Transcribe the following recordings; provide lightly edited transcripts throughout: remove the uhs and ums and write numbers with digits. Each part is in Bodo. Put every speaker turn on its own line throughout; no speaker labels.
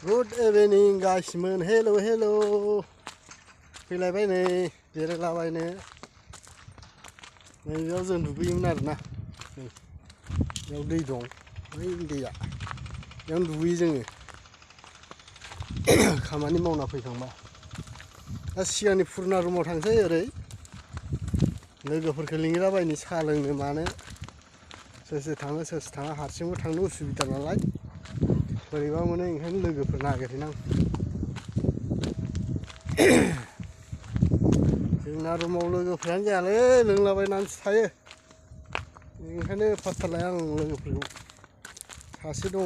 Good evening guys मोन hello hello फैलायबाय नै बेरायलाबायनो नैबेयाव जों दुगैयोमोन आरोना नै बेयाव दै दं बै दैया बेयाव दुगैयो जोङो खामानि मावना फैखांबा दा सिगांनि पुराना रुमाव थांसै ओरै लोगोफोरखौ लिंलाबायनो साहा लोंनो मानो सोर सोर थाङो हारसिंबो थांनो उसुबिदा नालाय बोरैबा मोनो ओंखायनो लोगोफोर नागिरहैनां जोंना रुमाव लोगोफ्रानो जायालै लोंलाबायनानैसो थायो ओंखायनो पात्ता लाया आं लोगोफोरखौ सासे दङ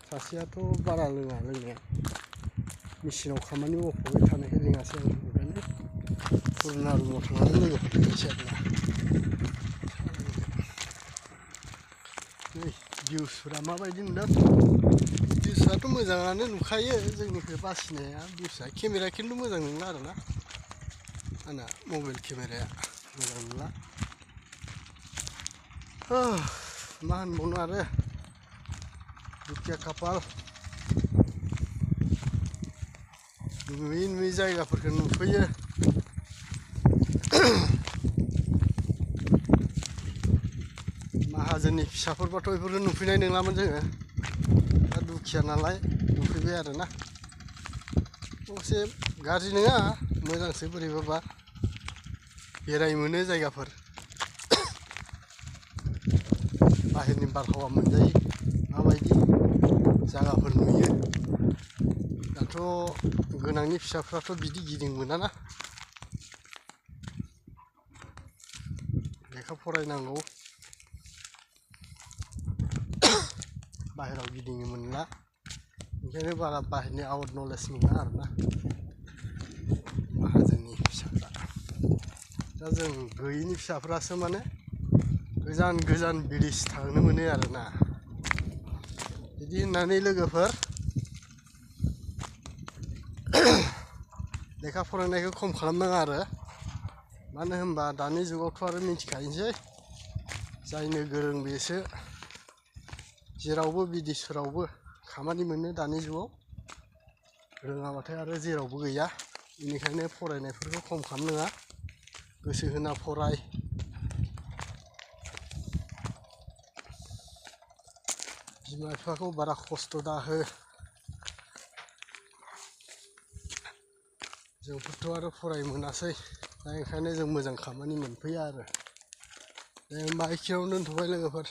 सासेयाथ' बारा लोङा लोंनाया मेचिनाव खामानि मावफाबाय थानायखाय लिङासै आं ओंखायनो पुराना रुमाव थांनानै लोगोफोरखौ लिंसै आरोना नै भिउसफोरा माबायदि नुदों भिउसआथ' मोजाङानो नुखायो जोंनिफ्राय बासिनाया भिउसआ केमेरा खिन्थु मोजां नंला आरोना आंना मबाइल केमेराया मोजां नंला मा होनबावनो आरो दुखिया खाफाल नुयै नुयै जायगाफोरखौ नुफैयो माहाजोननि फिसाफोरबाथ' बेफोरखौ नुफैनाय नंलामोन जोङो दा दुखिया नालाय नुफैबाय आरोना अबसे गाज्रि नङा मोजांसो बोरैबाबा बेराय मोनो जायगाफोर बाहेरनि बारहावा मोनजायो माबायदि जायगाफोर नुयो दाथ' गोनांनि फिसाफ्राथ' बिदि गिदिं मोनाना लेखा फरायनांगौ बाहेराव गिदिंनो मोनला ओंखायनो बारा बाहेरनि आउट नलेज मोना आरोना माहाजोननि फिसाफ्रा दा जों गैयिनि फिसाफ्रासो माने गोजान गोजान बिदेश थांनो मोनो आरोना बिदि होननानै लोगोफोर लेखा फरायनायखौ खम खालामनाङा आरो मानो होनबा दानि जुगावथ' आरो मिथिखायोसै जायनो गोरों बेसो जेरावबो बिदेशफोरावबो खामानि मोनो दानि जुगाव रोङाबाथाय आरो जेरावबो गैया बेनिखायनो फरायनायफोरखौ खम खालामनाङा गोसो होना फराय बिमा बिफाखौ बारा खस्थ' दाहो जोंफोरथ' आरो फरायनो मोनासै दा ओंखायनो जों मोजां खामानि मोनफैया आरो दे होनबा एखेयावनो दोनथ'बाय लोगोफोर